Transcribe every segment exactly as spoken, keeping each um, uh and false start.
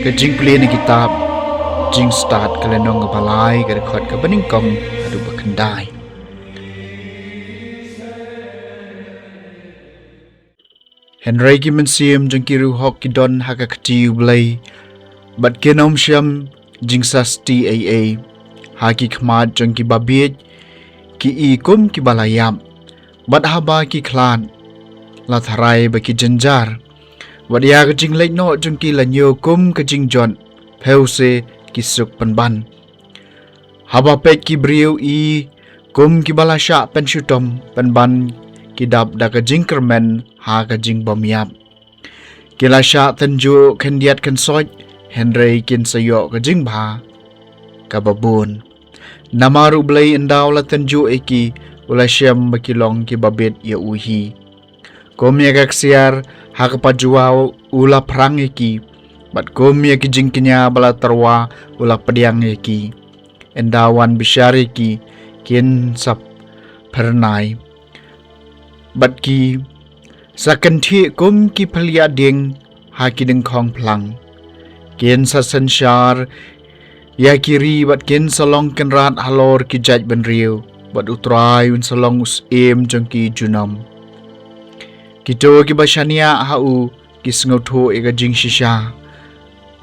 Ka jingpule na kitab Jingstad ka lynnong kaba lai, ka dkhot kaba nyngkong haduh ba khyndai. Hynrei ki mynsiem jong ki riewhok ki don ha ka kti U Blei, bad kin ym shym jingsasti ei ei ha ki khmat jong ki babieit, ki i kum kiba la ïap, bad haba ki khlad la tharai ba ki jynjar, bad ïa ka jingleit noh jong ki la ñiew kum ka jingjot, phew se ki suk pynban. Haba peit ki briew i kum kiba la shah pynshitom, pynban ki dap da ka jingkyrmen ha ka jingbymïap. Ki la shah tynjuh khyndiat khynsoit, hynrei kin sa ïoh ka jingbha kaba bun. Namar U Blei ynda u la tynjuh ïa ki, u la shem ba ki long kiba bit ïa u hi. Kum ïa ka ksiar ha ka pajua u la phrang ïa ki, bad kum ïa ki jingkñia ba la tyrwa u la pdiang ïa ki. Ynda wan bishar ïa ki, kin sa phyrnai, bad ki sa kynthih kum ki phylliah dieng ha ki dyngkhong phlang. Kin sa synshar ïa ki ri, bad kin sa long kynrad halor ki jaitbynriew, bad U Trai un sa long u syiem jong ki junom. Kito kiba shaniah ha u ki sngewthuh ïa ka jingshisha,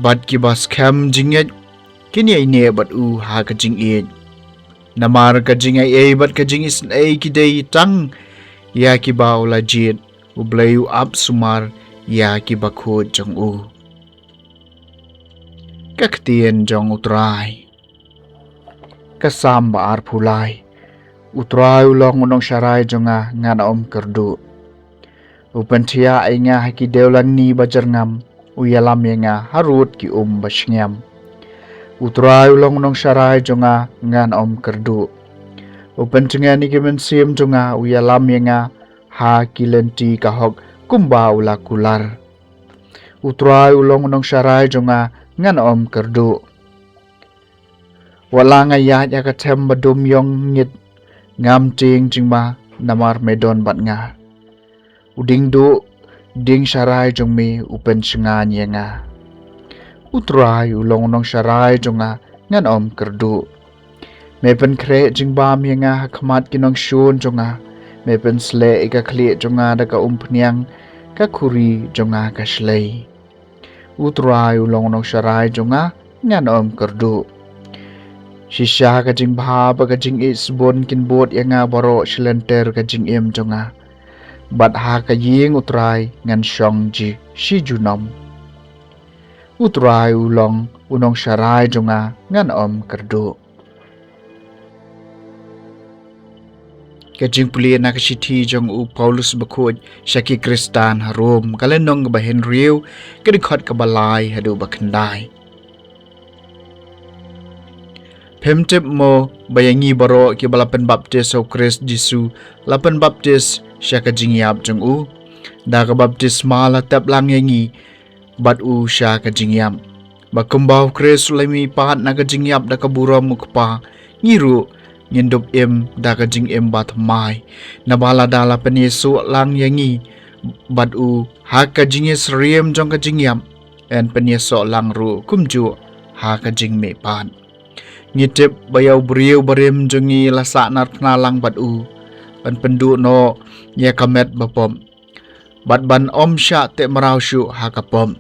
bad kiba skhem jingngeit kin ïaineh bad u ha ka jingïeit. Namar ka jingaiei bad ka jingisynei ki dei tang ïa kiba u la jied, U Blei u ap sumar ïa kiba khuid jong u. Ka ktien jong U Trai. Ka Salm ba arphew lai. U Trai u long u nongsharai jong nga, ngan ym kyrduh. U pynthiah ïa nga ha ki dewlangni ba jyrngam, u ïalam ïa nga harud ki um ba shngiam. U Trai u long u nongsharai jong nga, ngan ym kyrduh. U pyntngen ïa ki mynsiem jong nga, u ïalam ïa nga ha ki lynti ka hok kumba u la kular. U Trai u long u nongsharai jong nga, ngan ym kyrduh. Wat la nga ïaid ha ka them ba dum ïong ngit, ngam tieng jingma, namar me don bad nga. U dieng duh dieng sharai jong me u pynshngaiñ ïa nga. U Trai u long u nongsharai jong nga, ngan ym kyrduh. Me pynkhreh jingbam ïa nga ha khmat ki nongshun jong nga. Me pynsleh ïa ka khlieh jong nga da ka umphniang, ka khuri jong nga ka shlei. U Trai u long u nongsharai jong nga, ngan ym kyrduh. Shisha ka jingbha bad ka jingïeit sbun kin bud ïa nga baroh shi lynter ka jingim jong nga. Bad ha ka ïing U Trai ngan shong shi junom. U Trai u long u nongsharai jong nga, ngan ym kyrduh. Ka jingpule na ka shithi jong u Paulus bakhuid sha ki Khristan ha Rom, ka lynnong kaba hynriew, ka dkhot kaba lai haduh ba khyndai. Phim tip mo ba ïa ngi baroh kiba la pynbaptis ha u Khrist Jisu, la pynbaptis sha ka jingïap jong u? Da ka baptisma la tep lang ïa ngi bad u sha ka jingïap, ba kumba u Khrist u la mihpat na ka jingïap da ka burom u Kpa, ngi ruh ngin dup im da ka jingim bathymmai. Naba lada la pynïasoh lang ïa ngi bad u ha ka jingïasyriem jong ka jingïap, yn pynïasoh lang ruh kumjuh ha ka jingmihpat. Ngi tip ba ïa u briew barim jong ngi la sahnarphna lang bad u, ban pynduh noh ïa ka met bapop, bad ban ym shah teh mraw shuh ha ka pop.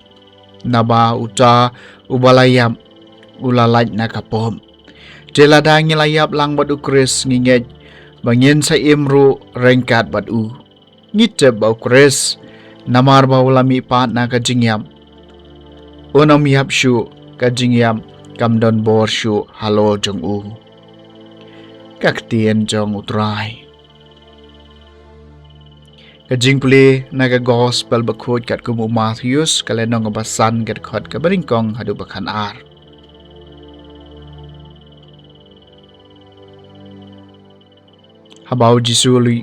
Naba uta uba la ïap u la lait na ka pop. Te lada ngi la ïap lang bad u Khrist, ngi ngeit ba ngin sa im ruh ryngkat bad u. Ngi tip ba u Khrist, namar ba u la mihpat na ka jingïap, un ym ïap shuh, ka jingïap kam don bor shuh halor jong u. Ka ktien jong u Trai. Ka jingpule na ka gospel bakhuid katkum u Mathaios, ka lynnong kaba san, ka dkhot kaba nyngkong haduh ba khatar. Haba u Jisu u la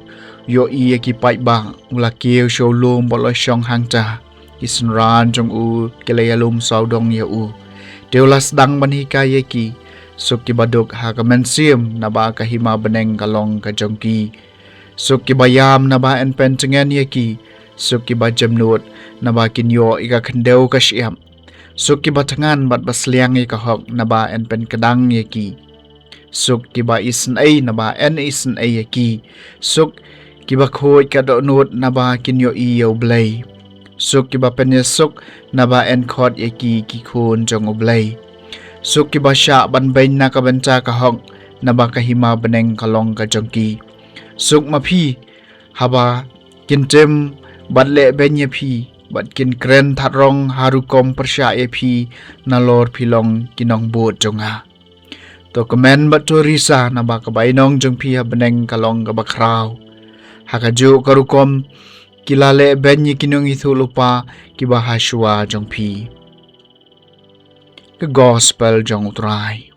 ïohi ïa ki paidbah, u la kiew sha u lum bad u la shong hangta. Ki synran jong u ki la ïalum sawdong ïa u. Te u la sdang ban hikai ïa ki. Suk kiba duk ha ka mynsiem, naba ka hima bneng ka long ka jong ki. Suk kiba ïam, naba yn pyntngen ïa ki. Suk kiba jemnud, naba kin ïoh ïa ka khyndew ka shyiap. Suk kiba thngan bad basliang ïa ka hok, naba yn pynkdang ïa ki. Suk kiba isynei, naba yn isynei ïa ki. Suk kiba khuid ka dohnud, naba kin ïohi ïa U Blei. Suk kiba pynïasuk, naba yn khot ïa ki ki khun jong U Blei. Suk kiba shah ban beiñ na ka bynta ka hok, naba ka hima bneng ka long ka jong ki. Suk ma phi, haba kin tim bad leh beiñ ïa phi, bad kin kren thad rong ha rukom pyrshah ïa phi, nalor phi long ki nongbud jong nga. To kmen bad to risa, naba ka bainong jong phi ha bneng ka long kaba khraw. Ha kajuh ka rukom ki la leh beiñ ïa ki nongïathuhlypa kiba ha shuwa jong phi. Ka Gospel jong U Trai.